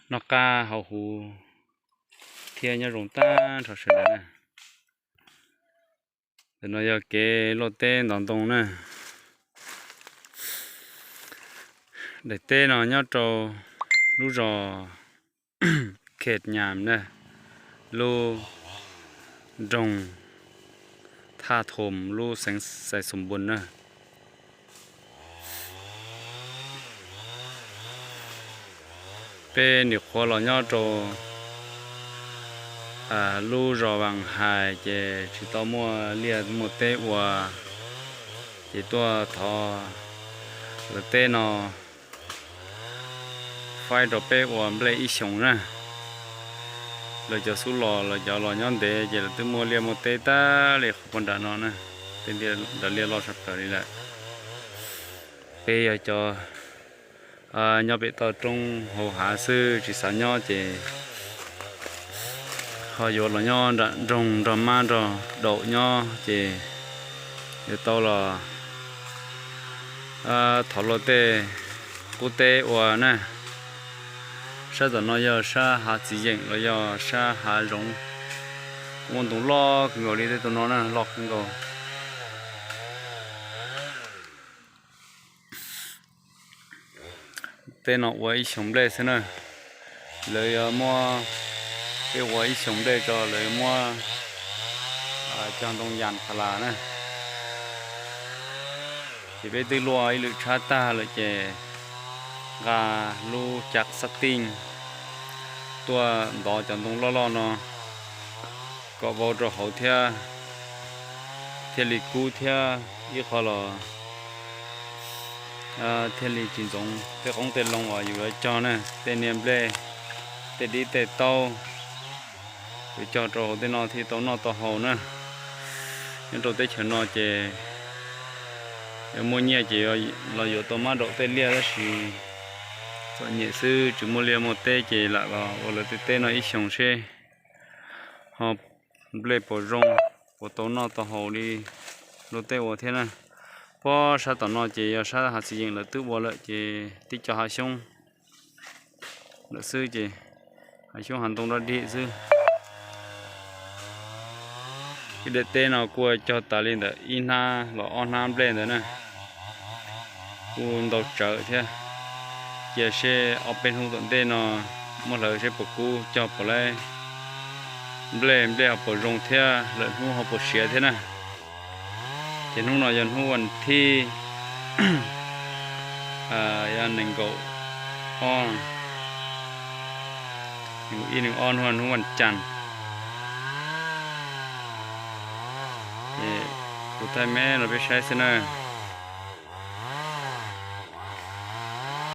noj qab haus huv thiab nyob zoo tag nrho sawv daws na. Ntawm no yog kev luaj teb ntov ntoo na. Daim teb no nyob rau lub zos Khet Nyas na, lub nroog Thaj Thom, lub xeev Xais Xoom Npuas na. Peb nim qhuav los nyob rau lub zos Vas Hais ces tsis tau muaj liaj muaj teb ua, ces tuaj thov lawv teb no faib rau peb ua nplej ib xyoos na. Lawv cov xub los, lawv cov los nyob ntev ces lawv twb muaj liaj muaj teb tag li qhov puag nram no na, tej nram liaj loj sab plaws li lawm. Peb yog cov nyob pem toj roob hauv hav xwb tsis xav nyob ces ho yuav los nyob nram nroog nrog mab nrog daum nyob ces yuav tau los thov luag tej qub teb ua na. Sab tom no yog sab hav txiv yeem los yog sab hav zoov, muaj ntoo loj kawg nkaus li tej tus no na, loj kawg nkaus. Tej no ua ib xyoos nplej xwb na. Lawv yuav muab, peb ua ib xyoos nplej tso lawv yuav muab cog ntoo yas pha las na. Ces peb twb luaj ib lwm tshab tag lawm ces nqa lub cav xab tij tuaj ntov cov ntoo loj loj no kom vau rau hauv thiab, thiaj li kub thiab ib qho los thiaj li tsis ntxoov tej qoob tej loo uas yus yuav cog na, tej niag nplej, tej dib tej taub, yuav cog rau hauv tej no thiaj tau noj tau haus na. Nyob rau teb chaws no ces yuav muaj nyiaj ces los yuav tau mab daum tej liaj tab sis txom nyem xwb tsis muaj liaj muaj teb ces lam los ua lawv tej teb no ib xyoos seb ho nplej puas zoo, puas tau noj tau haus li luag tej ua thiab na. Pob sab tom no ces yog sab hav txiv yeem lawv twb ua lawm ces tib co hav xyoob lawm xwb ces hav xyoob hav ntoo dog dig xwb. Ib daim teb no kuj cog tas li ntawm ib hnab los ob hnab nplej ntawd na, kuj ntau tsawv thiab. Cia seb ob peb hnub tom ntej no muab hlawv seb puas kub, cog puas laib nplej, nplej ho puas zoo thiab lawm hnub ho puas siav thiab na. Ces hnub no yog hnub vas thib nees nkaum ob, ib nees ob hnub, hnub vas cas. Ces kuv thaij me no peb saib xwb na.